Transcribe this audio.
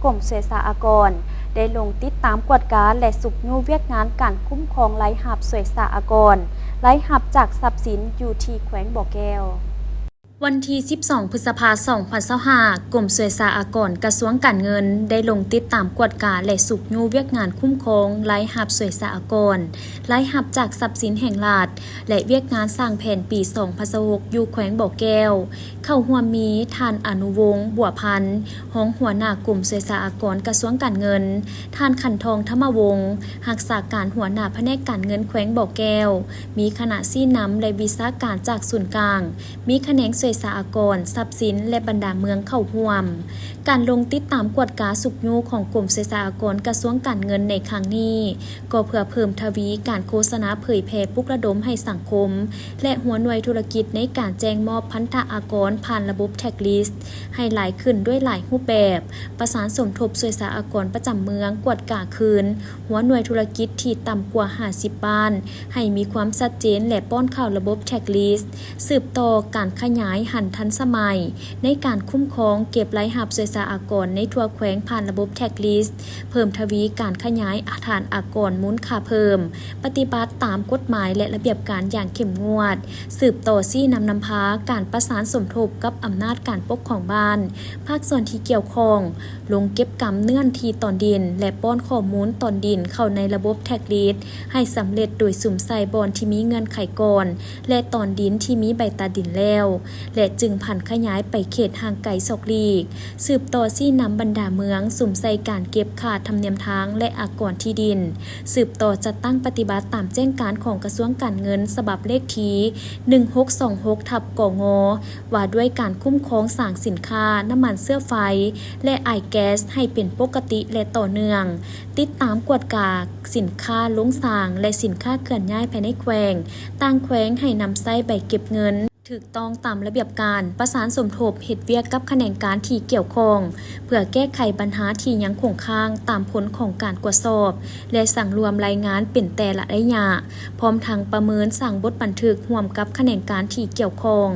ກົມສ່ວຍສາອາກອນ ໄດ້ລົງຕິດຕາມກວດກາ ແລະ ຊຸກຍູ້ວຽກງານການຄຸ້ມຄອງລາຍຮັບສ່ວຍສາອາກອນ, ລາຍຮັບຈາກຊັບສິນ ຢູ່ທີ່ແຂວງບໍ່ແກ້ວ. ວັນທີສິບສອງ ພຶດສະພາ ສອງພັນຊາວຫ້າ, ກົມສ່ວຍສາອາກອນ ກະຊວງການເງິນ ໄດ້ລົງຕິດຕາມກວດກາ ແລະ ຊຸກຍູ້ວຽກງານຄຸ້ມຄອງລາຍຮັບສ່ວຍສາອາກອນ, ລາຍຮັບຈາກຊັບສິນແຫ່ງລັດ ແລະ ວຽກງານສ້າງແຜນປີສອງພັນຊາວຫົກ ຢູ່ແຂວງບໍ່ແກ້ວ. ເຂົ້າຮ່ວມມີ ທ່ານ ອະນຸວົງ ບົວພັນ ຮອງຫົວໜ້າກົມສ່ວຍສາອາກອນ ກະຊວງການເງິນ, ທ່ານ ຂັນທອງ ທຳມະວົງ ຮັກສາການຫົວໜ້າພະແນກການເງິນແຂວງບໍ່ແກ້ວ, ມີຄະນະຊີ້ນຳ ແລະ ວິຊາການຈາກສູນກາງ, ມີຂະແໜງສ່ວຍສາອາກອນ, ຊັບສິນ ແລະ ບັນດາເມືອງເຂົ້າຮ່ວມ. ການລົງຕິດຕາມກວດກາຊຸກຍູ້ຂອງກົມສ່ວຍສາອາກອນ ກະຊວງການເງິນໃນຄັ້ງນີ້ ກໍເພື່ອເພີ່ມທະວີການໂຄສະນາເຜີຍແຜ່ປຸກລະດົມໃຫ້ສັງຄົມ ແລະ ຫົວໜ່ວຍທຸລະກິດໃນການແຈ້ງມອບພັນທະອາກອນຜ່ານລະບົບ Tax List ໃຫ້ຫຼາຍຂຶ້ນດ້ວຍຫຼາຍຮູບແບບ, ປະສານສົມທົບສ່ວຍສາອາກອນປະຈຳເມືອງກວດກາຄືນ ຫົວໜ່ວຍທຸລະກິດທີ່ຕ່ຳກວ່າຫ້າສິບບ້ານ ໃຫ້ມີຄວາມຊັດເຈນ ແລະ ປ້ອນເຂົ້າລະບົບ Tax List. ສືບຕໍ່ການຂະຫຍາຍຫັນທັນສະໄໝ ໃນການຄຸ້ມຄອງເກັບລາຍຮັບສ່ວຍສາອາກອນໃນທົ່ວແຂວງຜ່ານລະບົບ Tax List, ເພີ່ມທະວີການຂະຫຍາຍຖານອາກອນມູນຄ່າເພີ່ມ, ປະຕິບັດຕາມກົດໝາຍ ແລະ ລະບຽບການຢ່າງເຂັ້ມງວດ. ສືບຕໍ່ຊີ້ນຳນຳພາການປະສານສົມທົບກັບອຳນາດການປົກຄອງບ້ານ, ພາກສ່ວນທີ່ກ່ຽວຂ້ອງ, ລົງເກັບກຳເນື້ອທີ່ຕອນດິນ ແລະ ປ້ອນຂໍ້ມູນຕອນດິນເຂົ້າໃນລະບົບ Tax List ໃຫ້ສຳເລັດໂດຍສຸມໃສ່ບ່ອນທີ່ມີເງື່ອນໄຂກ່ອນ ແລະ ຕອນດິນທີ່ມີໃບຕາດິນແລ້ວ ແລະ ຈຶ່ງຜັນຂະຫຍາຍໄປເຂດຫ່າງໄກສອກຫຼີກ. ສືບຕໍ່ຊີ້ນຳບັນດາເມືອງສຸມໃສ່ການເກັບຄ່າທຳນຽມທາງ ແລະ ອາກອນທີ່ດິນ. ສືບຕໍ່ຈັດຕັ້ງປະຕິບັດຕາມແຈ້ງການຂອງກະຊວງການເງິນ ສະບັບເລກທີ ໜຶ່ງຫົກສອງຫົກ ທັບ ກງ ວ່າດ້ວຍການຄຸ້ມຄອງສາງສິນຄ້າ, ນ້ຳມັນເຊື້ອໄຟ ແລະ ອາຍແກັສ ໃຫ້ເປັນປົກກະຕິ ແລະ ຕໍ່ເນື່ອງ. ຕິດຕາມກວດກາສິນຄ້າໂລງສາງ ແລະ ສິນຄ້າເຄື່ອນຍ້າຍພາຍໃນແຂວງ, ຕ່າງແຂວງໃຫ້ນຳໃຊ້ໃບເກັບເງິນ ຖືກຕ້ອງຕາມລະບຽບການ, ປະສານສົມທົບເຮັດວຽກກັບຂະແໜງການທີ່ກ່ຽວຂ້ອງ ເພື່ອແກ້ໄຂບັນຫາທີ່ຍັງຄົງຄ້າງຕາມຜົນຂອງການກວດສອບ ແລະ ສັງລວມລາຍງານເປັນແຕ່ລະໄລຍະ, ພ້ອມທັງປະເມີນສ້າງບົດບັນທຶກຮ່ວມກັບຂະແໜງການທີ່ກ່ຽວຂ້ອງ.